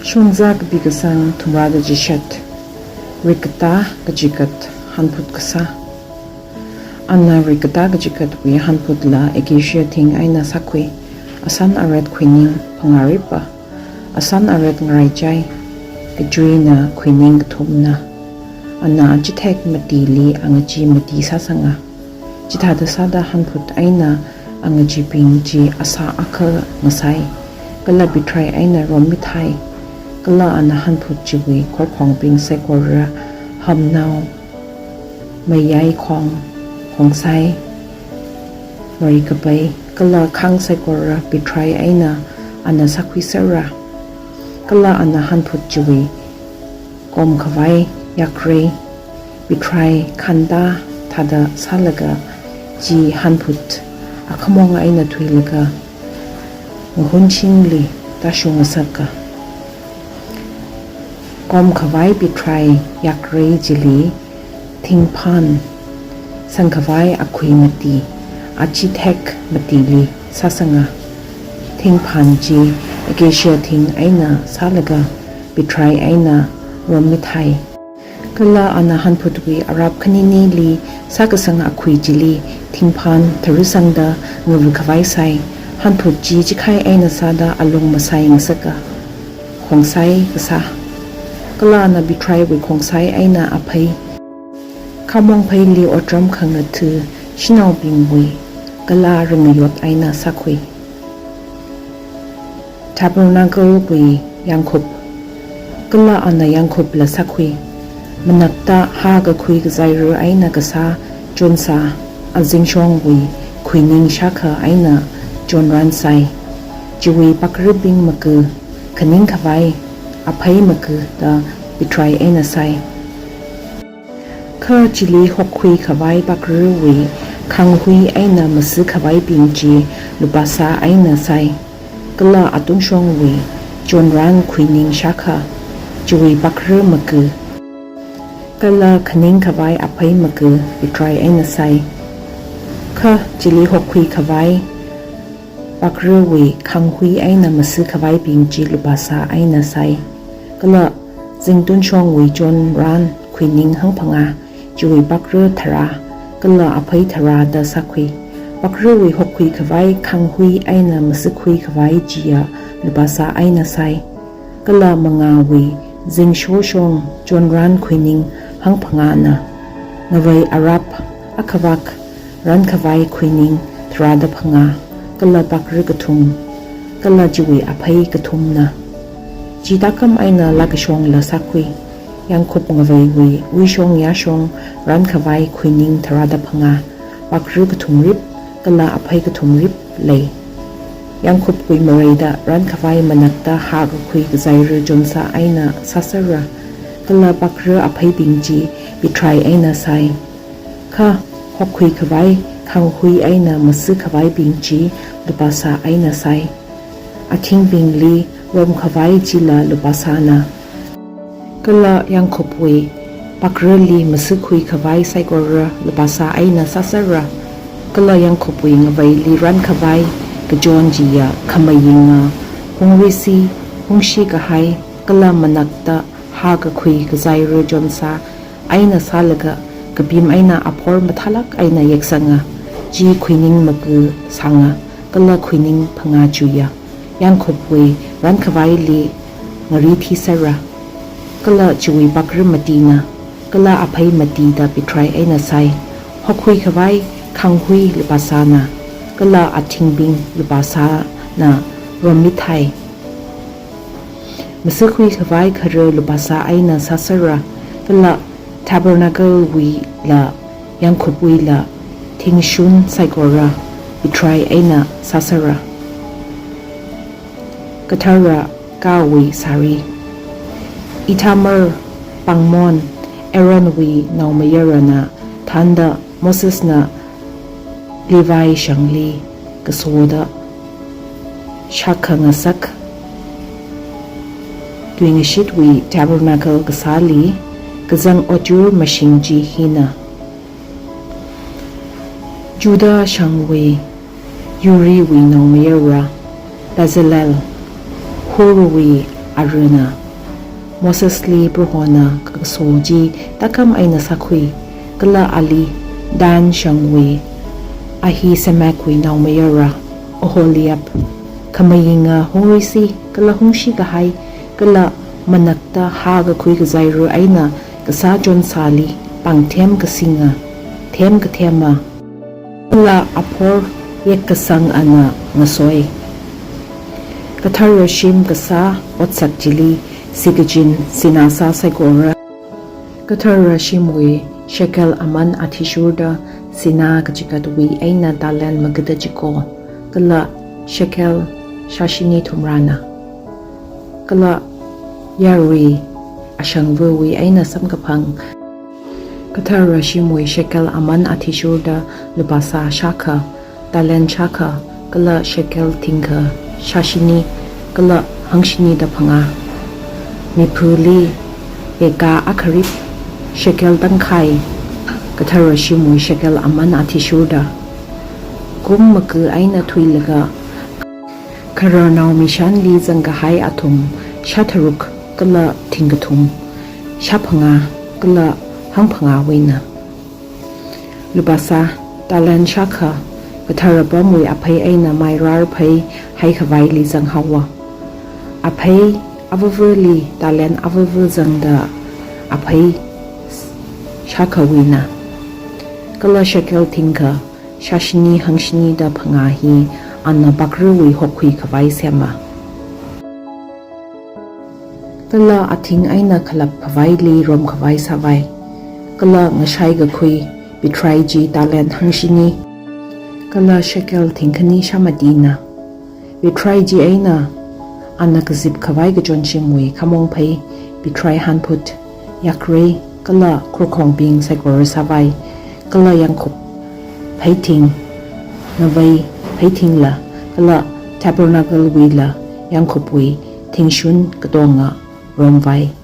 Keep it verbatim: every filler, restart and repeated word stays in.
Shongzā kapi kasang thumrāda chishat. Rikkatā kachikat hanphut kasā. Ana rikkatā kachikatwui hanphutla acacia thing eina sākhui. Asan aret khuining phangā ripa. Asan aret ngaraichai. Kachuina khuining kathumna. Ana chithek matili angachee mati sāsanga. Chithāda sāda hanphut eina angachibing chi asā akha ngasai, kala pitrai eina rommithai, kala ana hanphut chiwui khorkhongbing saikora hamnao, mayai khong, khongsai, marikapai, kala khang saikora pitrai eina ana sākhuisera. Kala ana hanphut chiwui kom khavai yakrei, pitrai khantā thāda sālaga chi hanphut akhamong eina thuilaga ngahunchingli tāshung ngasaka. Kom khavai pitrai yakrei chili thingphan sangkhavai akhui mati, achithek matili sāsanga. Thingphan chi acacia thing eina sālaga pitrai eina rommithai. Kala ana hanphutwui arap khaninili sākasang akhui chili thingphan tharusangda ngavakhavai sai, hanphut chi chikhai eina sāda alung masai ngasaka. Khongsai kasā. Kala ana pitraiwui khongsai eina aphei, khamong pheili otram khangatha shanaobingwui kala ringayot eina sākhui. Tabernacle wui yangkhup. Kala ana yangkhupla sākhui. Manakta hā kakhui kazaira eina kasā chonsā azingshongwui khuining shākha eina chonran sai. Chiwui pakrabing maka, khaning khavai, aphei maka da pitrai eina sai. Kha chili hokkhui khavai pakrawui khanghui eina masi khavaibing chi lupāsā eina sai. Kala atungshongwui chonran khuining shākha, chiwui pakra maka, kala khaning khavai aphei maka pitrai eina sai. Kha chili hokkhui khavai pakrawui khanghui eina masi khavaibing chi lupāsā eina sai. Kala zingtunshongwui chonran khuining hangphangā, chiwui pakra tharā, kala aphei tharāda sākhui. Pakrawui hokkhui khavai khanghui eina masikhui khavai chiya lupāsā eina sai. Kala mangāwui zingshoshong chonran khuining hangphangāna. Ngavei arap akhavak rankhavai khuining tharāda phangā, kala pakra kathum, kala chiwui aphei kathumna. Chi tākam eina lākashongla sākhui. Yangkhup ngaveiwui uishong yāshong rankhavai khuining tharāda phangā, pakra kathumrip, kala aphei kathumrip lei. Yangkhupwui mareida rankhavai manakta hā kakhui kazaira chonsā eina sāsera, kala pakra apheibing chi pitrai eina sai. Kha hokkhui khavai khanghui eina masi khavaibing chi lupāsā eina sai. Athingbingli romkhavai chila lupāsāna. Kala yangkhupwui pakrali masikhui khavai saikora lupāsā eina sāsera. Kala yangkhupwui ngaveili rankhavai kachon chiya khamayinga, hungrisi, hungshi kahai, kala manakta hā kakhui kazaira chonsā eina sālaga kapim eina aphor mathālak eina yeksanga, chi khuining maka sānga, kala khuining phangā chuya. Yangkhupwui rankhavaili ngari thisera, kala chiwui pakra matina, kala aphei matida pitrai eina sai. Hokkhui khavai khanghui lupāsāna, kala athingbing lupāsāna rommithai. Masikhui khavai khara lupāsā eina sāsera, kala tabernacle wuila yangkhupwuila thingshun saikora pitrai eina sāsera. Kathara kāwui sāri. Ithamar pāngmon Aaronwui naomayarana thānda Mosesna Levi shangli kasoda shākhangasak tuingashitwui tabernacle kasāli kazang ot yur mashing chi hina. Judah shangwui Uriwui naomayara Bezalel, Hurwui Arana Mosesli Prohona kakaso chi tākam eina sākhui, kala ali Dan shangwui Ahisamakwui naomayara Oholiab, khamayinga hungruisi kala hungshi kahai, kala manakta hākakhui kazaira eina kasā chonsāli pāngthem kasinga, them kathema, kala aphor yekkasang ana ngasoi. Kathara shim kasā otsak chili sikachin sinā sā saikora kathara shimwui shekel aman athishurda sinā kachigatwui eina talent magada chiko, kala shekel shāshini thumrana. Kala yarui ashangvawui eina samkaphang kathara shimwui shekel aman athishurda lupāsā shākha, talent shākha, kala shekel thingkha shāshini kala hangshinida phangā. Miphuli eka akharip shekel tangkhai kathara shimwui shekel aman athishurda, kum maka eina thuilaga khararnao mishanli zangkahai athum shātharuk kala thingkathum, shāphangā kala hangphangāwuina. Lupāsā talent shākha kathara apamwui aphei eina mairar phei haikhavaili zanghaowa. Aphei avavali talent avava zangda aphei shākhawuina. Kala shekel thingkha shāshini hangshinida phangā hi ana pakrawui hokkhui khavai sema. Kala athing eina khalap khavaili romkhavai sāvai. Kala ngashai kakhui pitrai chi talent hangshini kala shekel thingkhani shāmatina. Pitrai chi eina ana kazip khavai kachonshimwui khamong phei, pitrai hanphut, yakrei kala khurkhongbing saikora sāvai. Kala yangkhup pheithing, ngavei pheithingla, kala tabernacle wuila yangkhupwui thingshun katonga romvai.